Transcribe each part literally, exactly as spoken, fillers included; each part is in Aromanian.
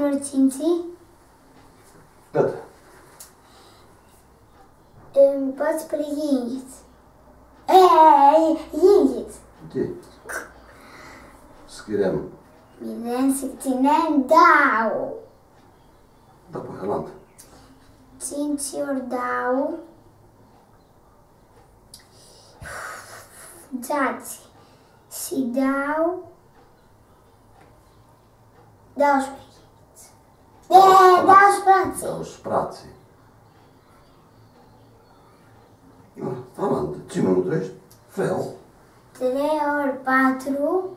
Numãrlu tsintsi. Cãt? Ãmpãts pri yinghits. E, yinghits. Ok. Scriem. Milem, s-tsãnem dauã. Da, pãi, alantu. Tsintsi ori dauã. Dzatsi. Shi dauã. Dauãsprãdzatsi. E, dauãsprãdzatsi. Dauãsprãdzatsi. A, alantu, tsi minutã eshti? Fel. Trei ori patru.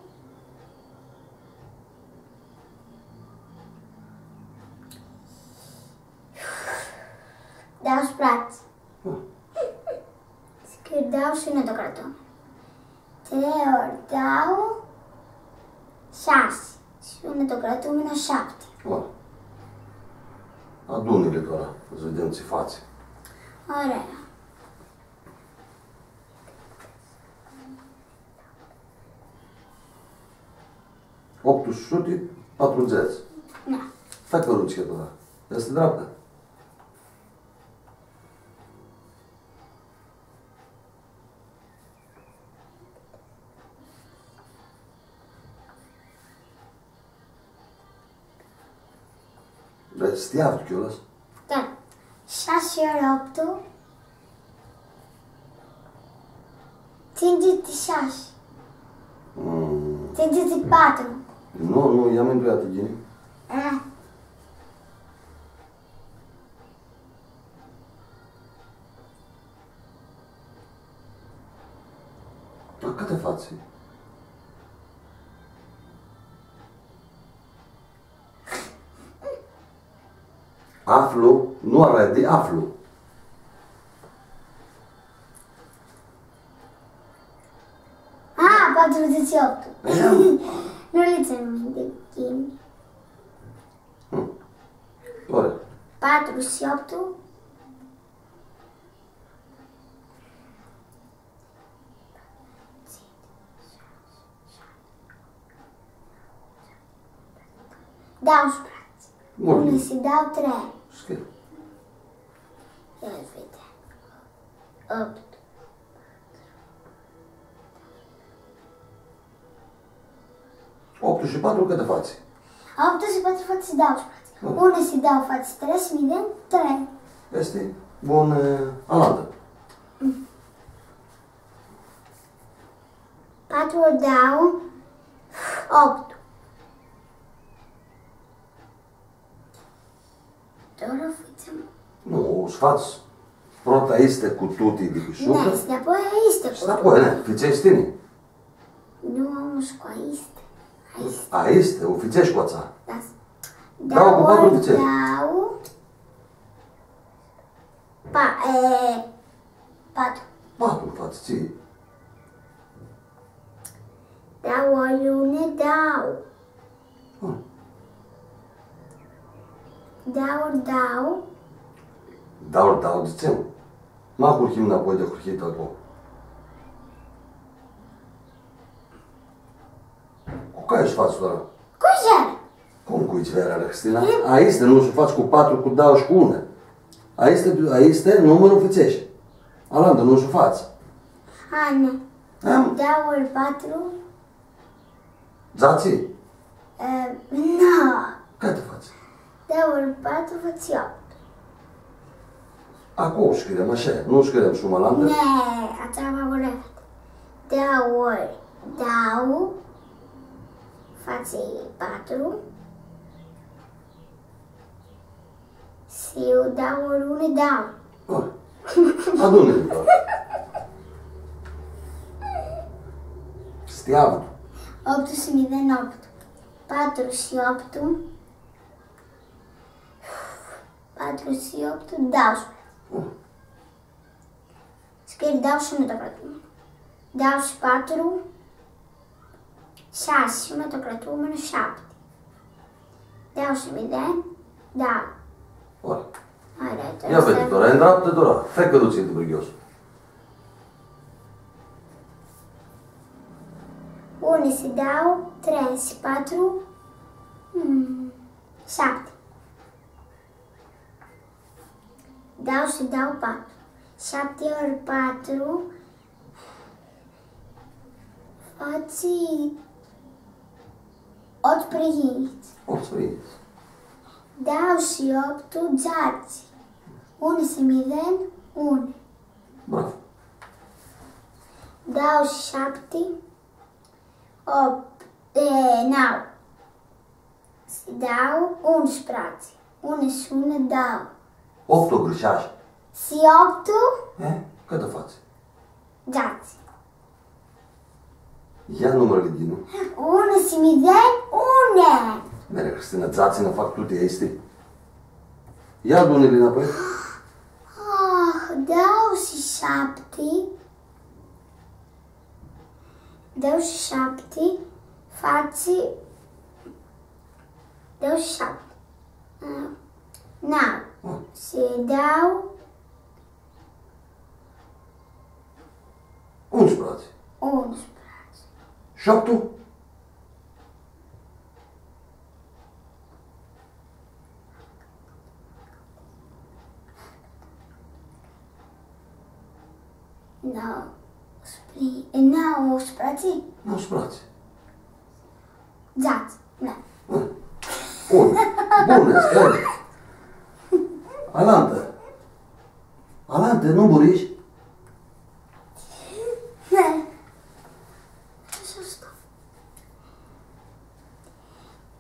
Dauãsprãdzatsi. A. Scriu dauã shi nu tu cratãm. Trei ori dauã, shasi. Shi nu tu cratãm, shapti. A. Adunã-li tora, s-videm tsi fatsi. Ora. Optu suti patrudzãts. Da. Fãcã rutschi tora. Easti dreaptã? Dar s-ti aflu, Chiolas? Da. Shasi ori optu. Tsindzãts shi shasi. Mm. Tsindzãts shi patru. Nu, nu, ia minduea-ti ghini. A. Dar cãtã fatsi? Aflu, nu aradi, aflu. A, patrudzãts shi optu. Ia. Nu li tsãn minti ghini. Hmm. Ore. Patru shi optu. Dauãsprãdzatsi. Multu. Unã shi dauã, trei. Scriu. Ia vedem. Optu. Optu shi patru cãtã fatsi? Optu shi patru fatsi dauãsprãdzatsi. Da. Unã shi dauã fatsi trei, s-videm, trei. Easti bun, e, alantã. Mm. Patru ori dauã, optu. Tora fãtsem. Nu, s-fats prota aestã cu tuti di pi supra. Da, shi dapoaia aestã cu tuti. Shi dapoaia, ne, fãtsesh tini. Nu, am shi cu aestã. Aestã. Aestã, u fãtsesh cu atsea. Da. Dauã cu patru fãtsesh. Dauã. Pa, e, patru. Patru fats, tsi? Dauã ori unã, dauã. Ah. Dauã ori dauã. Dauã ori dauã, dzãtsem. Ma ahurhim nãpoi di ahurhitã aclo. Cu cai s-fats tora? Cu zero. Cum cu zero, Cristina? E. Aestã nu s-u fats cu patru, cu dauã shi cu unã. Aestã, aestã numãrlu fãtsesh. Alantã nu s-u fats. A, nu. Am? Dauã ori patru. Dzatsi? E, nu. Cãtã fatsi? Dauã ori patru fatsi optu. Aclo scriem, ashi, nu scriem suma alantã? Ne, atsea va vream. Dauã ori dauã fatsi patru. Shi eu dauã ori unã, dauã. Ah, adunã-li tora. S-ti avdu. Optu shi mi ven optu. Patru shi optu. Patru shi optu, dauãsprãdzatsi. Scriu dauã shi nu tu cratãm. Dauã shi patru, shasi, shi nu tu cratãm, shapti. Dauã shi mi ven, dauã. Ora. Ia vedi, tora, e ndreaptã, tora. Fãcã rutschi di brighios. Unã shi dauã, trei shi patru. Mm. Shapti. Dauã shi dauã, patru. Shapti ori patru fatsi optu sprijinghits. Optu sprijinghits. Dauã shi optu, dzatsi. Unã shi mideni, unã. Bravo. Dauã shi shapti, op-, e, nauã. Shi dauã, unsprãdzatsi. Unã shi unã, dauã. Optu agãrshash. Shi optu? E? Cãtã fatsi? Dzatsi. Ia numãrli dinu. Unã shi mideni, unã. Mere, Cristina, dzatsi nã fac tuti aesti. Ia adu-li nãpoi. Ah, dauã shi shapti. Dauã shi shapti fatsi, dauã shi shapti. Ah, nauã. Ah. Shi dauã. Unsprãdzatsi. Unsprãdzatsi. Shi optu? Nauã, spri-, nauãsprãdzatsi? Nauãsprãdzatsi. Dzatsi, da. Bun. Bun, stai. Alantã. Alantã, nu murish?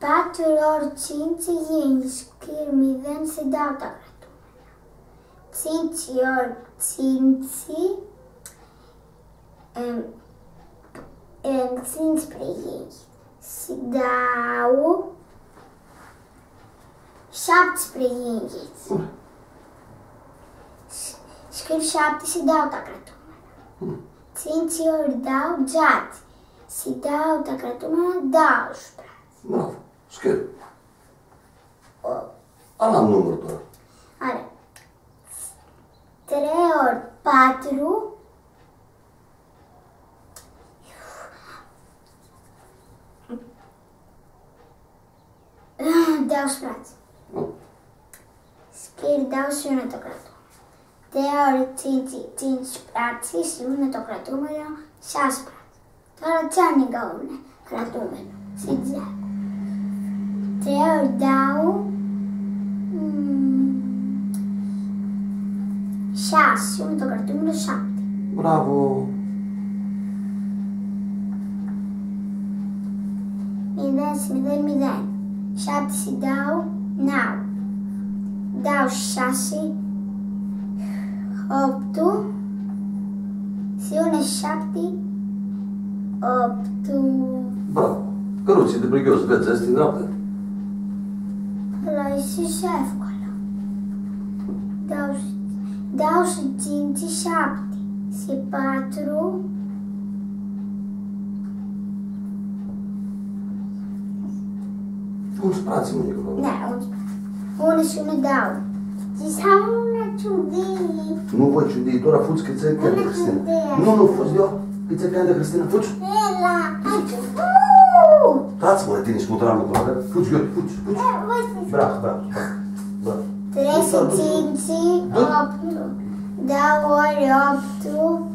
Patru ori tsintsi, yinghits, shcrii mideni shi dauã ta cratumãnã. Tsintsi ori tsintsi, em, em, tsintsi sprijinghits. Shi dauã, shapti sprijinghits. Sh-, shcrii shapti shi dauã ta cratumãnã. Tsintsi ori dauã, dzatsi. Shi dauã ta cratumãnã, dauãsprãdzatsi. Bravo. Scriu. O. Alantu numãr tora. Ari. Trei ori patru. Dauãsprãdzatsi. Scriu dauã shi unã ta cratumãnã. Trei ori tsintsi, tsintsi spratsi shi unã ta cratumãnã, shasi spratsi. Tora tsi ningã unã cratumãnã. Shi dzãc. Trei ori dauã, mm, shasi, unã ta cratumãnã, shapti. Bravo! Mideni, mideni, mideni. Shapti shi dauã, nauã. Dauã shi shasi, optu. Shi unã shapti, optu. Bravo! Cãruts, di brighios, vedz, easti ndreaptã. Ãla easti shi aclo. Dauã shi, dauã shi tsintsi, shapti. Shi patru. Unsprãdzatsi, mã, Nicola. Da, unsprãdzatsi. Unã shi unã, dauã. Dzãtseam unã ciudii. Nu voi ciudii, tora fudz, cã tsi cãntã Cristina. Nu, nu, fudz, eu, cã tsi cãntã Cristina, fudz. Ela, ai, fu! Taci, mã, tini, scutura, Nicola, fudz, eu, fudz, fudz. Bravo, bravo, bravo. Trei shi tsintsi, optu. Dauã ori optu.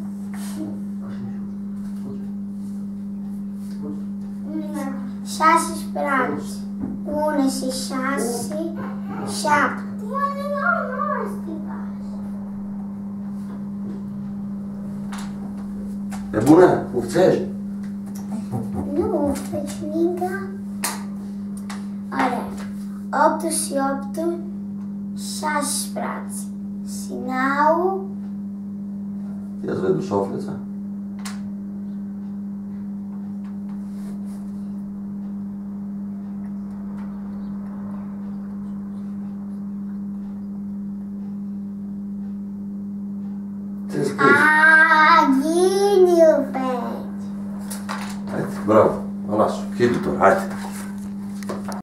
Shasi spratsi. Unã shi shasi, shapti. E bunã? U fãtsesh? Nu, u fãtsesh ningã. Ora, optu shi optu, shasi spratsi. Shi nauã. Ia s-vedu, suflitsa. Tsi scrish? A, ghini u feci. Haidi, bravo, alas-u, hidi tu, haidi.